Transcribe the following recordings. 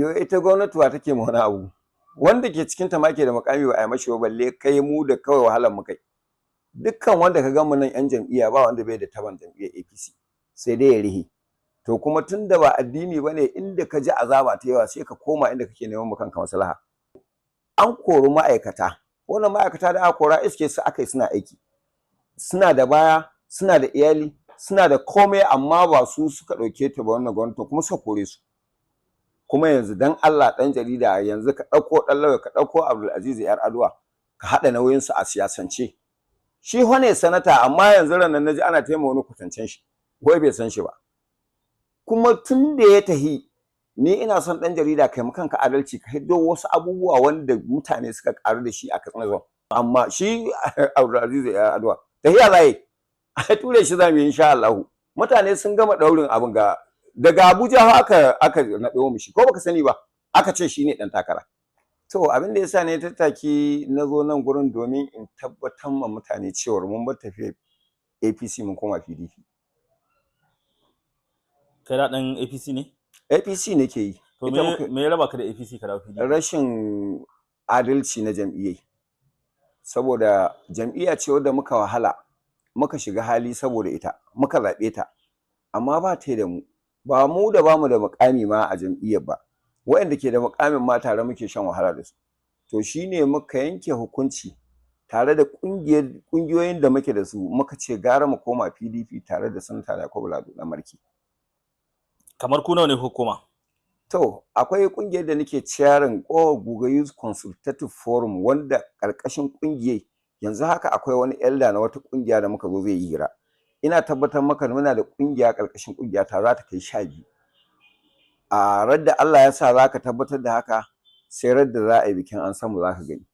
Yo, ita gwamnati wa take ma wani abu? Wanda ke cikin ta ma ke da mukami ba a yi mashi ba, balle kai mu da kawai wahalar mu kai. Dukkan wanda ka gan mu nan yan jam'iyya, ba wanda bai da taban jam'iyyar APC, sai dai ya rihe. To kuma tun da ba addini bane, inda ka ji azaba ta yawa, sai ka koma inda kake neman ma kanka maslaha. An kori ma'aikata. Wannan ma'aikata da aka kora, iske su aka yi suna aiki, suna da baya, suna da iyali, suna da komai, amma ba su suka ɗauke ta ba wannan gwamnati, kuma suka kore su. Kuma yanzu, dan Allah, ɗan jarida, yanzu ka ɗauko ɗan lauya, ka ɗauko Abdulaziz Yar'adua, ka haɗa nauyin su a siyasance. Shi fa ne sanata, amma yanzu ranar naji ana taimaka wani kwatancen shi, wai bai san shi ba. Kuma tun da ya tahi, ni ina son ɗan jarida kai kanka adalci, ka hiddo wasu abubuwa wanda mutane suka ƙaru da shi a Katsina Zone. Amma shi Abdulaziz Yar'adua, tahiya za yi, a ture shi za mu yi, insha Allah. Mutane sun gama ɗaurin abin ga daga Abuja aka naɗo mu shi, ko baka sani ba, aka ce shi ne ɗan takara. To, abin da yasa ne tattaki na zo nan gurin, domin in tabbatar ma mutane cewar mun bar tafiyar APC, mun koma PDP. Kai da ɗan APC ne? APC nake yi. To, me ya raba ka da APC ka dawo PDP? Rashin adalci na jam'iyyai, saboda jam'iyya ce wadda muka wahala, muka shiga hali saboda ita, muka zaɓe ta, amma ba ta da mu. Ba mu da bamu da mukami ma a jam'iyyar ba, waɗanda ke da mukamin ma tare muke shan wahala da su. To, shine muka yanke hukunci tare da ƙungiyoyin da muke da su, muka ce gara mu koma PDP tare da Sanata Yakubu Lado Marke. Kamar ku nawa ne hukuma? To, akwai ƙungiyar da nake chairing, Ƙofar Guga Youth Consultative Forum, wanda ƙarƙashin ƙungiyar yanzu haka akwai wani elder na wata ƙungiya da muka zo zai yi hira. Ina tabbatar maka muna da ƙungiya ƙarƙashin ƙungiya ta za ta kai 12. A radda Allah ya sa za ka tabbatar da haka, sai radda za a yi bikin an samu za ka gani.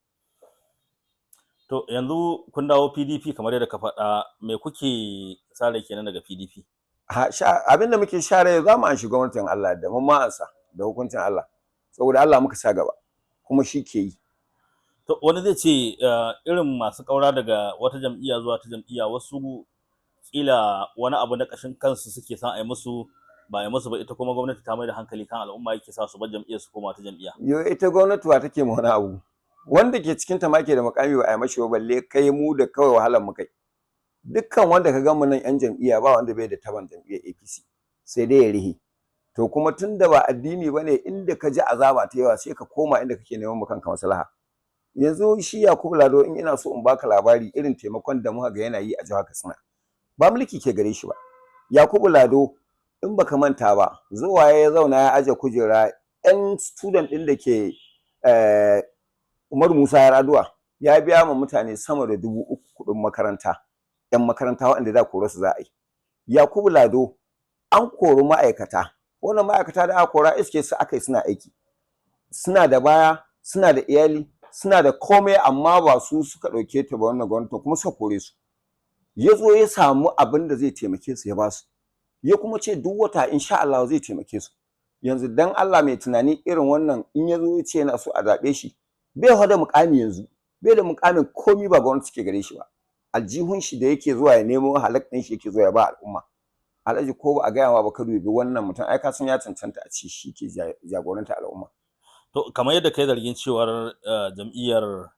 To, yanzu kun dawo PDP kamar yadda ka faɗa, me kuke sa rai kenan daga PDP? Abin da muke sa rai, za mu anshi gwamnatin Allah da mun ma ansa da hukuncin Allah, saboda Allah muka sa gaba kuma shi ke yi. To, wani zai ce irin masu ƙaura daga wata jam'iyya zuwa ta jam'iyya, wasu kila wani abu na ƙashin kansu suke son a yi musu, ba a yi musu ba, ita kuma gwamnati ta mai da hankali kan al'umma, yake sa su bar jam'iyyar su koma ta jam'iyya. Yo, ita gwamnati wa take ma wani abu? Wanda ke cikin ta ma ke da mukami ba a yi mashi ba, balle kai mu da kawai wahalar mu kai. Dukkan wanda ka gan mu nan yan jam'iyya, ba wanda bai da taban jam'iyyar APC, sai dai ya rihe. To kuma tun da ba addini bane, inda ka ji azaba ta yawa, sai ka koma inda kake neman ma kanka maslaha. Yanzu shi Yakubu Lado, in ina so in baka labari irin taimakon da muka ga yana yi a jihar Katsina, ba mulki ke gare shi ba. Yakubu Lado, in baka manta ba, zuwa ya zauna ya aje kujera, yan student din da ke Umar Musa Yar'adua, ya biya ma mutane sama da 3000 kuɗin makaranta, yan makaranta waɗanda da kore su za a yi. Yakubu Lado, an kori ma'aikata. Wannan ma'aikata da aka kora, iske su aka yi suna aiki, suna da baya, suna da iyali, suna da komai, amma ba su suka ɗauke ta ba wannan gwamnati, kuma suka kore su. Ya zo ya samu abin da zai taimake su ya ba su, ya kuma ce duk wata insha Allah zai taimake su. Yanzu dan Allah, mai tunani irin wannan, in ya zo ya ce yana so a zaɓe shi, bai da mukami yanzu, bai da mukamin komi, ba gwamnati ke gare shi ba, aljihun shi da yake zuwa ya nemo halak ɗin shi yake zuwa ya ba al'umma. Alhaji, ko ba a gaya ma ba, ka dubi wannan mutum, ai ka san ya cancanta a ce shi ke jagoranta al'umma. To, kamar yadda kai zargin cewar jam'iyyar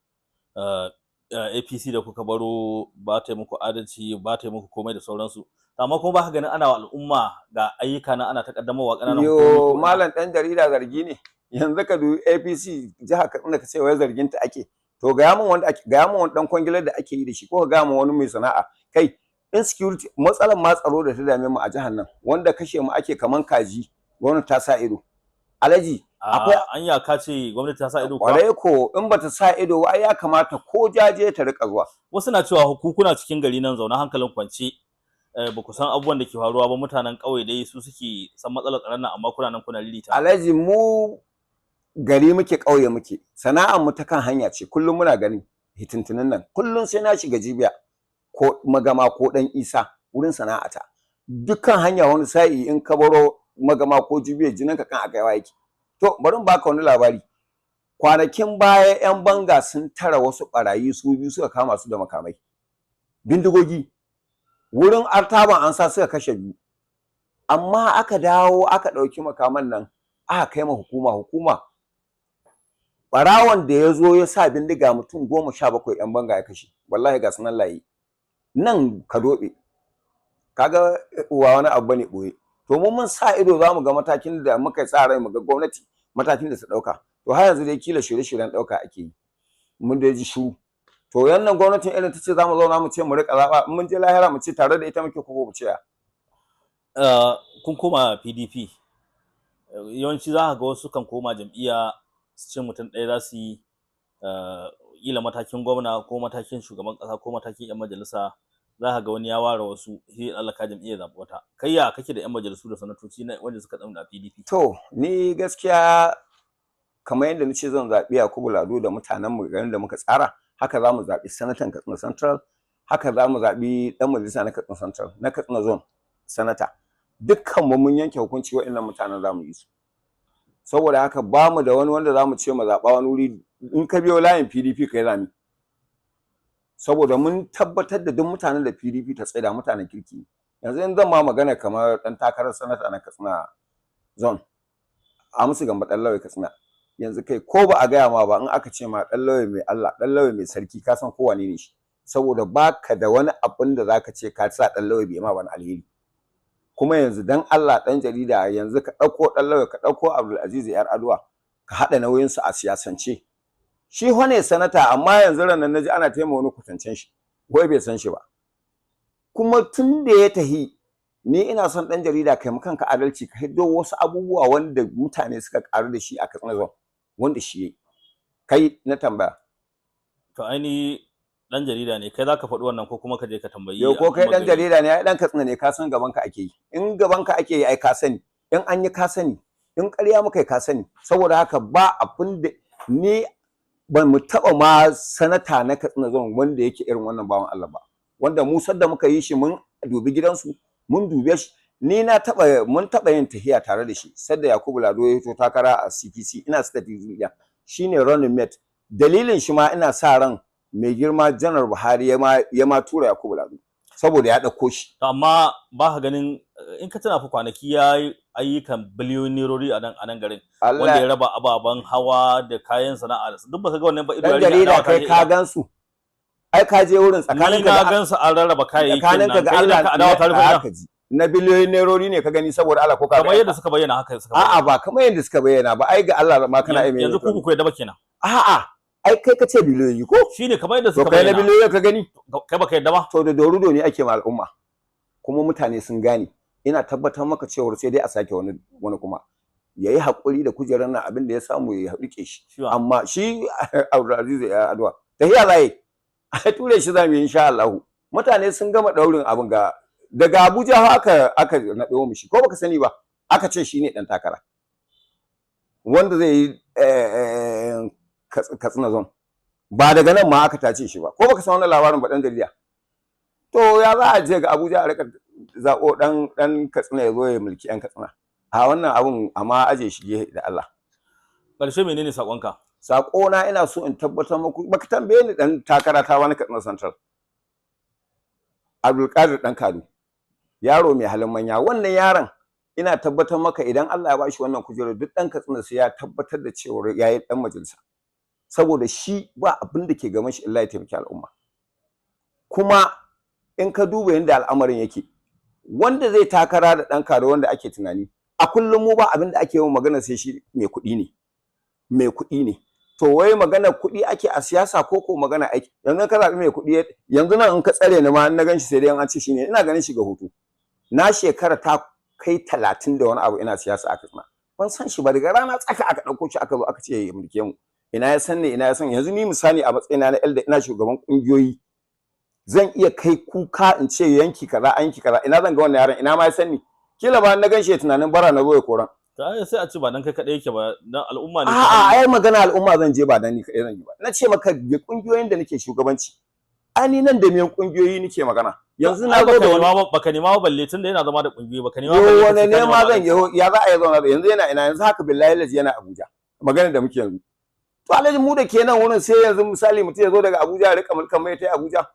APC da kuka baro ba ta yi muku adalci, ba ta yi muku komai da sauransu, amma kuma ba ka ganin ana wa al'umma, ga ayyuka na ana ta kaddamarwa ƙananan Yo, hukumomi ko ina? Malam ɗan jarida, zargi ne yanzu ka dubi APC jihar Katsina ka ce wai zargin ta ake. To, gaya min wanda ake, gaya min wani dan kwangilar da ake yi da shi, ko ka gaya min wani mai sana'a. Kai, insecurity, matsalar ma tsaro da ta dame mu a jihar nan, wanda kashe mu ake kaman kaji, gwamnati ta sa ido, alhaji? Akwai Anya ka ce gwamnati ta sa ido kuwa? Kwarai ko, in bata sa ido ba, ai ya kamata ko jaje ta rika zuwa. Wasu na cewa ku kuna cikin gari nan zaune hankalin kwance, ba ku san abubuwan da ke faruwa ba, mutanen ƙauye dai su suke san matsalar tsaron nan, amma kuna nan kuna lilita. Alhaji, mu gari muke, ƙauye muke, sana'ar mu ta kan hanya ce. Kullum muna ganin hitintunin nan, kullum sai na shiga Jibiya ko Magama ko Dan Isa wurin sana'ata. Dukkan hanya, wani sa'i in ka baro Magama ko Jibiya, jinin ka kan akaiwa yake. To, bari in baka wani labari. Kwanakin baya yan banga sun tara wasu barayi su biyu, suka kama su da makamai, bindigogi, wurin artaban an sa suka kashe biyu, amma aka dawo aka ɗauki makaman nan. Aka kai ma hukuma. Ɓarawon da ya zo ya sa bindiga mutum 17 'yan banga ya kashe, wallahi ga sunan layi nan Kadobe. Kaga wa wani abu bane ɓoye. To mu mun sa ido, za mu ga matakin da muka sa rai mu ga gwamnati matakin da su ɗauka. To har yanzu dai kila shirye-shiryen ɗauka ake yi, mun dai ji shiru. To wannan gwamnatin irin ta ce za mu zauna mu ce mu riƙa zaɓa, in mun je lahira mu ce tare da ita muke, ko mu ce ya? Kun koma PDP. Yawanci za ka ga wasu kan koma jam'iyya su ce mutum ɗaya za su yi, ƙila matakin gwamna ko matakin shugaban ƙasa ko matakin 'yan majalisa. Za ka ga wani ya ware wasu sai ya tsallaka jam'iyyar zaɓi wata. Kai ya kake da 'yan majalisu da sanatoci na wanda suka tsauna a PDP? To ni gaskiya, kamar yadda nace zan zaɓi Yakubu Lado da mutanen mu garin da muka tsara, haka za mu zaɓi sanatan Katsina Central, haka za mu zaɓi ɗan majalisa na Katsina Central, na Katsina Zone sanata. Dukkan mu mun yanke hukunci, waɗannan mutanen za mu yi su. Saboda haka ba mu da wani wanda za mu ce mu zaɓa wani wuri. In ka biyo layin PDP kai zami, saboda mun tabbatar da duk mutanen da PDP ta tsaida mutanen kirki. Yanzu in zan ma magana kamar ɗan takarar sanata na Katsina Zone, Hamisu Gambo ɗan Lawai Katsina, yanzu kai ko ba a gaya ma ba, in aka ce ma ɗan Lawai mai Allah, ɗan Lawai mai sarki, ka san ko wane ne shi. Saboda baka da wani abin da zaka ce ka sa ɗan Lawai bai ma wani alheri. Kuma yanzu dan Allah, ɗan jarida, yanzu ka ɗauko ɗan Lawai, ka ɗauko Abdulaziz Yar'adua, ka haɗa nauyinsu a siyasance. Shi fa ne sanata, amma yanzu ranar naji ana taimaka wani kwatancen shi, wai bai san shi ba. Kuma tun da ya tahi, ni ina son ɗan jarida kai mu kanka adalci, ka hiddo wasu abubuwa wanda mutane suka ƙaru da shi a Katsina Zone wanda shi yayi. Kai na tambaya. To ai ɗan jarida ne kai, zaka faɗi wannan ko kuma ka je ka tambayi Yau ko kai al'ummar ɗan gari. jarida ne, ai ɗan Katsina ne, ka san gaban ka ake yi. In gaban ka ake yi, ai ka sani. In an yi, ka sani. In ƙarya muka yi, ka sani. Saboda haka ba abin da ni ban mu taɓa ma sanata na Katsina Zone wanda yake irin wannan bawan Allah ba, wanda mu sadda muka yi shi mun dubi gidansu, mun dube shi. Ni na taɓa, mun taɓa yin tahiya tare da shi sadda Yakubu Lado ya fito takara a CPC, ina state leader, shine running mate. Dalilin shi ma ina sa ran mai girma Janar Buhari ya ma tura Yakubu Lado saboda ya ɗauko shi. To amma ba ka ganin in ka tuna fa kwanaki ya yi ayyukan biliyoyin nerori a nan garin wanda Allah ya raba ababen hawa da kayan sana'a da duk, baka ga wannan ba? Ido dan ya rike jarida, adawa ta kai je ka ina. gansu, ai ka je wurin. Ni Tsakaninka na ga gansu an rarraba kayayyakin tsakaninka nan. ga Kai idan Allah ka adawa ta rufe ina. aka ji na biliyoyin nerori ne ka gani, saboda Allah, ko ka ga Kamar yadda suka bayyana haka suka A'a, bayyana. ba kamar yadda suka bayyana ba. Ai ga Allah ma kana Yanzu iya ku ba ku yadda ba kenan? A'a, ai kai ka ce biliyoyi ko? Shine, kamar yadda To suka kai na bayyana. biliyoyi ka gani? Kai baka yadda ba? To da dorudo ne ake ma al'umma, kuma mutane sun gane. Ina tabbatar maka cewar sai dai a sake wani wani kuma yayi hakuri da kujerar nan, abin da ya samu ya rike shi. Shi wa? Amma shi Abdulaziz Yar'adua tahiya zai a ture shi, zamu yi insha Allah. Mutane sun gama daurin abin ga daga Abuja fa aka naɗo mu shi, ko baka sani ba, aka ce shine dan takara wanda zai yi Katsina Zone. Ba daga nan ma aka tace shi ba, ko baka san wannan labarin ba, dan jarida? To ya za a je ga Abuja a rika zaɓo dan Katsina ya zo ya mulki yan Katsina a wannan abun? Amma aje shi gehe da Allah. Ƙarshe, menene sakonka? Sako na, ina so in tabbatar muku, baka tambaye ni dan takara ta wani Katsina Central, Abdulkadir dan Kado, yaro mai halin manya. Wannan yaron ina tabbatar maka, idan Allah ya bashi wannan kujerar, duk dan Katsina sai ya tabbatar da cewa yayi dan majalisa, saboda shi ba abin da ke gaban shi illa ya taimaki al'umma. Kuma in ka duba yadda al'amarin yake, wanda zai takara da dan Kado wanda ake tunani a kullum, mu ba abin da ake yawan magana sai shi mai kuɗi ne, mai kuɗi ne. To wai magana kuɗi ake a siyasa ko ko magana aiki? Yanzu ka zaɓi mai kuɗi, yanzu nan in ka tsare ni ma, in na gan shi sai dai an ce shi ne. Ina ganin shi ga hoto. Na shekara ta kai 30 da wani abu ina siyasa a Katsina, ban san shi ba. Daga rana tsaka aka ɗauko shi, aka zo aka ce ya mulke mu. Ina ya san ne? Ina ya san? Yanzu ni misali a matsayina na elder, ina shugaban ƙungiyoyi, zan iya kai kuka in ce yanki kaza, yanki kaza. Ina zan ga wannan yaron? Ina ma ya san ni? Kila ba na gan shi tunanin bara na zo ya koran. To ai sai a ce ba dan kai kadai yake ba, dan al'umma ne. A'a, ai magana al'umma zan je, ba dan ni kadai zan yi ba. Na ce maka da kungiyoyin da nake shugabanci, ai ni nan da miyan kungiyoyi nake magana. Yanzu na zo da wani baka nema ba, balle tunda yana zama da kungiyoyi baka nema. Yo, wani nema zan yi? Ya za a yi zauna da yanzu? Yana ina yanzu haka? Billahi lazi yana Abuja magana da muke yanzu. To alhaji, mu da ke nan wurin, sai yanzu misali mutum ya zo daga Abuja ya rika mulkan mai ta Abuja.